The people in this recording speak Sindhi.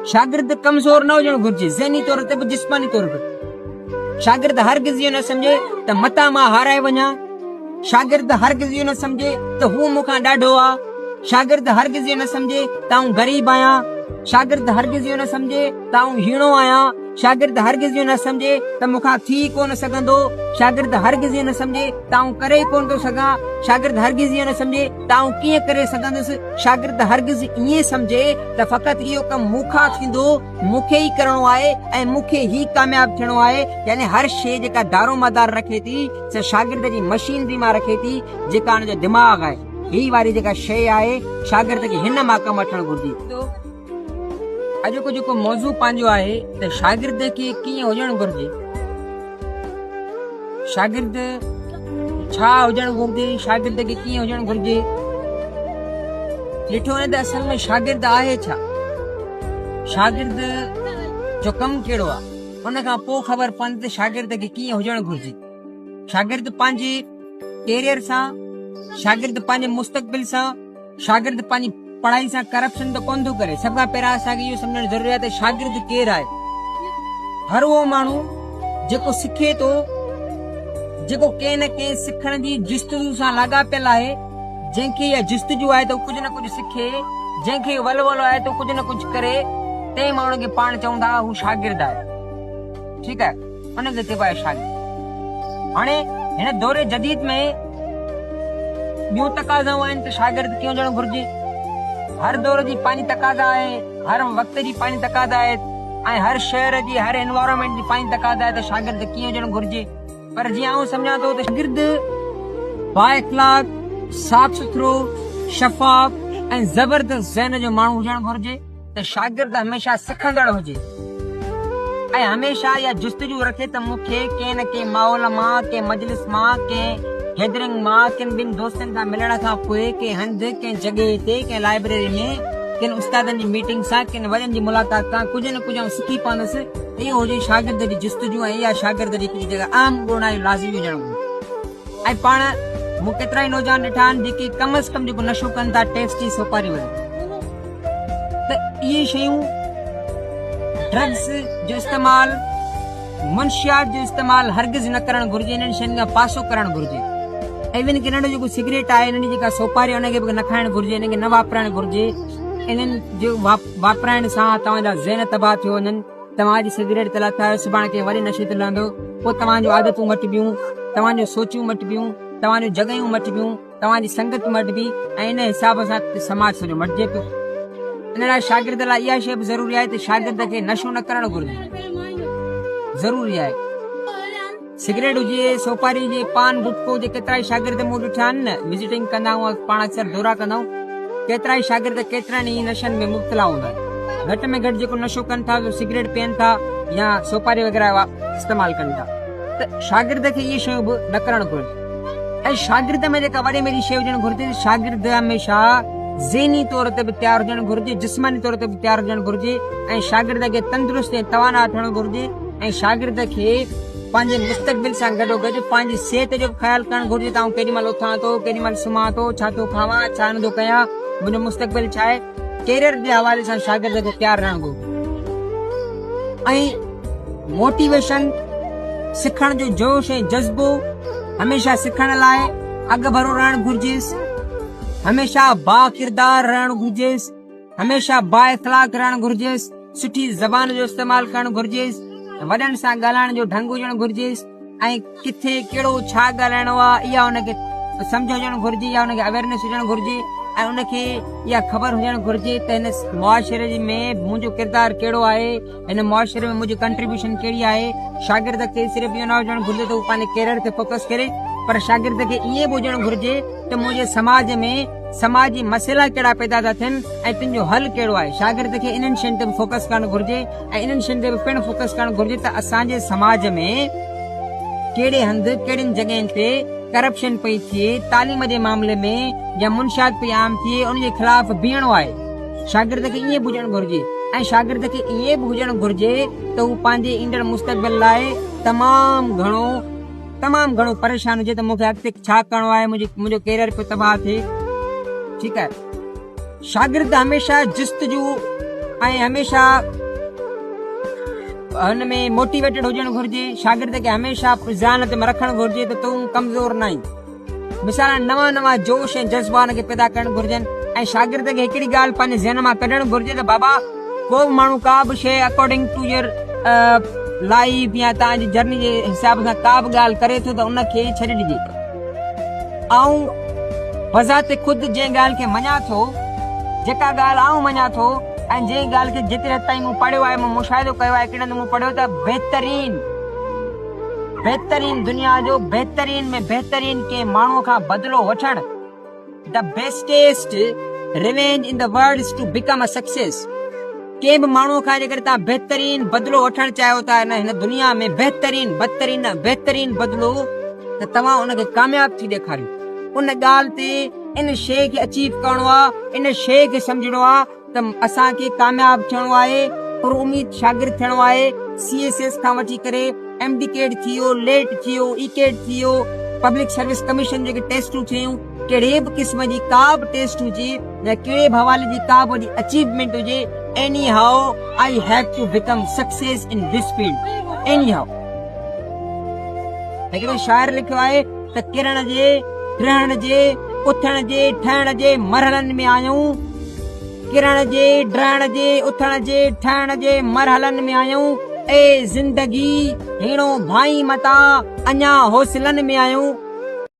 شاگرد ڪمزور نه هجڻ گهرجي، ذهني طور تي به جسماني طور به. شاگرد هرگز اهو نه سمجهي ته متان مان هارائي وڃان. شاگرد هرگز اهو نه سمجهي ته هو مون کان ڏاڍو آ. شاگرد هرگز اهو نه سمجهي ته آئون غريب آهيان. شاگرد هرگز اهو نه سمجهي ته آئون هيڻو آهيان. شاگرد هرگز اهو نه سمجهي ته مون کان ٿي ڪو نه سگهندو. شاگرد هرگز اهو نه سمجهي ته آئون ڪري ڪونه ٿو سگهان. شاگرد هرگز اهو نه سمجهي ته آئون ڪيئن ڪري سگهندس. شاگرد هرگز ائين سمجهي ته فقط اهو ڪم مون کان ٿيندو، مون کي ئي ڪرڻو آهي ۽ مون کي ئي ڪامياب ٿيڻو آهي، يعني هر شيء جيڪا دارومدار رکي ٿي سا شاگرد جي مشينري مان رکي ٿي جيڪا ان جو دماغ آهي. هي واري جيڪا شيء آهي شاگرد کي هن مان ڪم وٺڻ گهرجي. اڄوڪو جيڪو موضوع پنهنجو آهي ته شاگرد کي ڪيئن هجڻ گهرجي، شاگرد ڇا هجڻ گهرجي، شاگرد کي ڪيئن هجڻ گهرجي. ڏٺو وڃي ته اصل ۾ شاگرد آهي ڇا، شاگرد جو ڪم ڪهڙو آهي، ان کان پوء خبر پوندي ته شاگرد کي ڪيئن هجڻ گهرجي. شاگرد پنهنجي ڪيريئر سان، شاگرد پنهنجي مستقبل سان، شاگرد پنهنجي پڙهائي سان ڪرپشن ته ڪونه ٿو ڪري. سڀ کان پهريان اسان کي اهو سمجهڻ ضروري آهي ته شاگرد ڪير آهي. هر اهو ماڻهو جيڪو سکي ٿو، جيڪو ڪنهن نه ڪنهن سکڻ جي جستجو سان لاڳاپيل آهي، جنهن کي اها جستجو آهي ته هو ڪجهه نه ڪجهه سکي، جنهن کي اهو ولولو آهي ته هو ڪجهه نه ڪجهه ڪري، تنهن ماڻهو کي پاڻ چئون ٿا هو شاگرد آهي. ٺيڪ آهي، ان کي چئبو آهي شاگرد. هاڻي هن دور جديد ۾ ٻيون تقاضائون آهن ته شاگرد ڪيئن هجڻ گهرجي. هر دور جي پنهنجي تقاضا آهي، هر وقت جي پنهنجي تقاضا آهي ۽ هر شهر جي، هر انوائرمينٽ جي پنهنجي تقاضا آهي ته شاگرد ڪيئن هجڻ گهرجي. پر جيئن آئون سمجهان ٿو ته شاگرد بااخلاق، صاف سٿرو، شفاف ۽ زبردست ذهن جو ماڻهو هجڻ گهرجي ته شاگرد هميشه سکندڙ هجي ۽ هميشه اها جستجو رکي ته مون کي ڪنهن نه ڪنهن ماحول مان، ڪنهن مجلس مان، ڪنهن گيدرنگ مان، ڪن ٻن دوستن سان ملڻ کان پوء ڪنهن هنڌ، ڪنهن جڳهه تي، ڪنهن لائبريري ۾، ڪن استادن جي ميٽنگ سان، ڪن وڏن جي ملاقات کان ڪجهه نه ڪجهه آئون سکي پوندس. اهو هجي شاگرد جي جستجو ۽ اها شاگرد جي هڪڙي جيڪا اهم گڻ آهي اهو لازمي هجڻ گهرجي ۽ پاڻ مون ڪيترائي نوجوان ڏٺا آهن جيڪي ڪم از ڪم جيڪو نشو ڪن ٿا ٽيسٽ جي سوپاري وڃي ته اهي شيون ڊرگس جو استعمال منشيات جو استعمال هرگز نه ڪرڻ گهرجي انهن شين کان پاسو ڪرڻ گهرجي ايون ڪي ننڍو جيڪو سگريٽ آهي انهن جي جيڪا سوپاري ان کي به نه کائڻ گهرجي انهن کي نه واپرائڻ گهرجي انهن جو واپرائڻ سان توهان جا ذهن تباهه ٿيو وڃن. توهان اڄ سگريٽ تي لٿا آهيو، سڀاڻي ڪنهن وڏي نشي تي لهندو. پوء توهان جون عادتون مٽبيون، توهان جون سوچون مٽبيون، توهان جون جڳهيون مٽبيون، توهان جي سنگت مٽبي ۽ ان حساب سان سماج سڄو مٽجي پيو. ان لاء شاگرد لاء اها شيء به ضروري آهي ته شاگرد کي نشو نه ڪرڻ گهرجي. ضروري آهي. سگريٽ هجي، سوپاري هجي، پان گٽڪو هجي، ڪيترائي شاگرد مون ڏٺا آهن نه وزٽنگ ڪندا آهيون پاڻ اڪثر دورا ڪندا آهيون ڪيترائي شاگرد ڪيترن ئي نشن ۾ مبتلا هوندا آهن گهٽ ۾ گهٽ جيڪو نشو ڪن ٿا سو سگريٽ پين ٿا يا سوپاري وغيره استعمال ڪن ٿا ته شاگرد کي اهي شيون به نه ڪرڻ گهرجي ۽ شاگرد ۾ جيڪا وڏي ۾ وڏي شيء هجڻ گهرجي شاگرد هميشه ذهني طور تي به تيار هجڻ گهرجي جسماني طور تي به تيار هجڻ گهرجي ۽ شاگرد کي تندرست ۽ توانا ٿيڻ گهرجي ۽ شاگرد کي پنهنجي مستقبل سان گڏوگڏ پنهنجي صحت جو به خيال ڪرڻ گهرجي ته آئون ڪيڏي مهل اٿان ٿو، ڪيڏي مهل سمهان ٿو، ڇا ٿو کاوان، ڇا نٿو ڪيان، منهنجو مستقبل ڇا آهي. ڪيريئر جي حوالي سان شاگرد کي تيار رهڻ گهرجي ۽ موٽيويشن، سکڻ جو جوش ۽ جذبو هميشه سکڻ لاء اڳڀرو رهڻ گهرجيس، هميشه باڪردار رهڻ گهرجيس. هميشه بااخلاق رهڻ گهرجيس، سٺي زبان جو استعمال ڪرڻ گهرجيس، وڏن سان ڳالهائڻ جو ڍنگ هجڻ گهرجيس ۽ ڪٿي ڪهڙو ڇا ڳالهائڻو آهي اها ان کي سمجهه هجڻ گهرجي يا ان کي اويئرنيس هجڻ گهرجي ۽ ان کي اها خبر هجڻ گهرجي ته هن معاشري ۾ منهنجو ڪردار ڪهڙو آهي، هن معاشري ۾ منهنجي ڪنٽريبيوشن ڪهڙي آهي. شاگرد کي صرف اهو نه هجڻ گهرجي ته هو پنهنجي ڪيريئر تي فوڪس ڪري پر شاگرد کي ائين به هجڻ گهرجي ته منهنجي سماج ۾ سماجي مسئلا ڪهڙا پيدا ٿا ٿين ۽ تن جو حل ڪهڙو آهي. شاگرد کي انهن شين تي به فوڪس ڪرڻ گهرجي ۽ انهن شين تي به پڻ فوڪس ڪرڻ گهرجي ته اسان جي سماج ۾ ڪهڙي هنڌ ڪهڙين جڳهين تي ڪرپشن پئي ٿئي، تعليم جي معاملي ۾ يا منشيات پئي عام ٿئي ان جي خلاف بيهڻو آهي. شاگرد کي ائين به هجڻ گهرجي ۽ شاگرد کي ائين به هجڻ گهرجي ته هو پنهنجي ايندڙ مستقبل لاء تمام گهڻو تمام گهڻو پريشان هجي ته مون کي اڳتي ڇا ڪرڻو آهي منهنجي منهنجو ڪيريئر پيو تباهه ٿئي. ٺيڪ آهي. شاگرد هميشه جستجو ۽ هميشه هن ۾ موٽيويٽيڊ هجڻ گهرجي شاگرد کي هميشه ذهانت ۾ رکڻ گهرجي ته تون ڪمزور نه آهين مثال نوان نوان جوش ۽ جذبا هن کي پيدا ڪرڻ گهرجن ۽ شاگرد کي هڪڙي ڳالهه پنهنجي ذهن مان ڪڍڻ گهرجي ته بابا ڪو به ماڻهو ڪا به شيء اڪارڊنگ ٽو your life يا توهان جي جرني جي حساب سان ڪا به ڳالهه ڪري ٿو ته ان کي ڇڏي ڏجي. آئون بذات خود جنهن ڳالهه کي مڃان ٿو، جيڪا ڳالهه آئون مڃان ٿو ۽ جنهن ڳالهه کي جيتري حد تائين مون پڙهيو آهي، مون مشاهدو ڪيو آهي، هڪڙي هنڌ مون پڙهيو ته بهترين بهترين دنيا جو بهترين ۾ بهترين ڪنهن ماڻهوء کان بدلو وٺڻ The bestest revenge in the world is to become a success. ڪنهن به ماڻهوء کان جيڪڏهن توهان بهترين بدلو وٺڻ چاهيو ٿا نه هن دنيا ۾ بهترين بدترين نه بهترين بدلو ته توهان ان کي ڪامياب ٿي ڏيکاريو ان ڳالهه تي ان شيء کي اچيو ڪرڻو آهي ان شيء کي سمجهڻو آهي ته اسان کي ڪامياب ٿيڻو آهي پر اميد شاگرد ٿيڻو آهي سي ايس ايس کان وٺي ڪري ايم ڊي ڪيڊ ٿي ويو ليٽ ٿي ويو اي ڪيڊ ٿي ويو پبلڪ سروس ڪميشن جيڪي ٽيسٽون ٿيون ڪهڙي به قسم جي ڪا به ٽيسٽ هجي يا ڪهڙي به حوالي جي ڪا به وڏي اچيومينٽ هجي anyhow I have to become success in this field anyhow هڪڙو شاعر لکيو آهي ته ڪرڻ جي ڊهڻ جي اٿڻ جي ٺهڻ جي مرحلن ۾ آهيون ڪرڻ جي، ڊهڻ جي، اٿڻ جي، ٺهڻ جي مرحلن ۾ آهيون، اي زندگي هيڻو ڀائين متان اڃا حوصلن ۾ آهيون.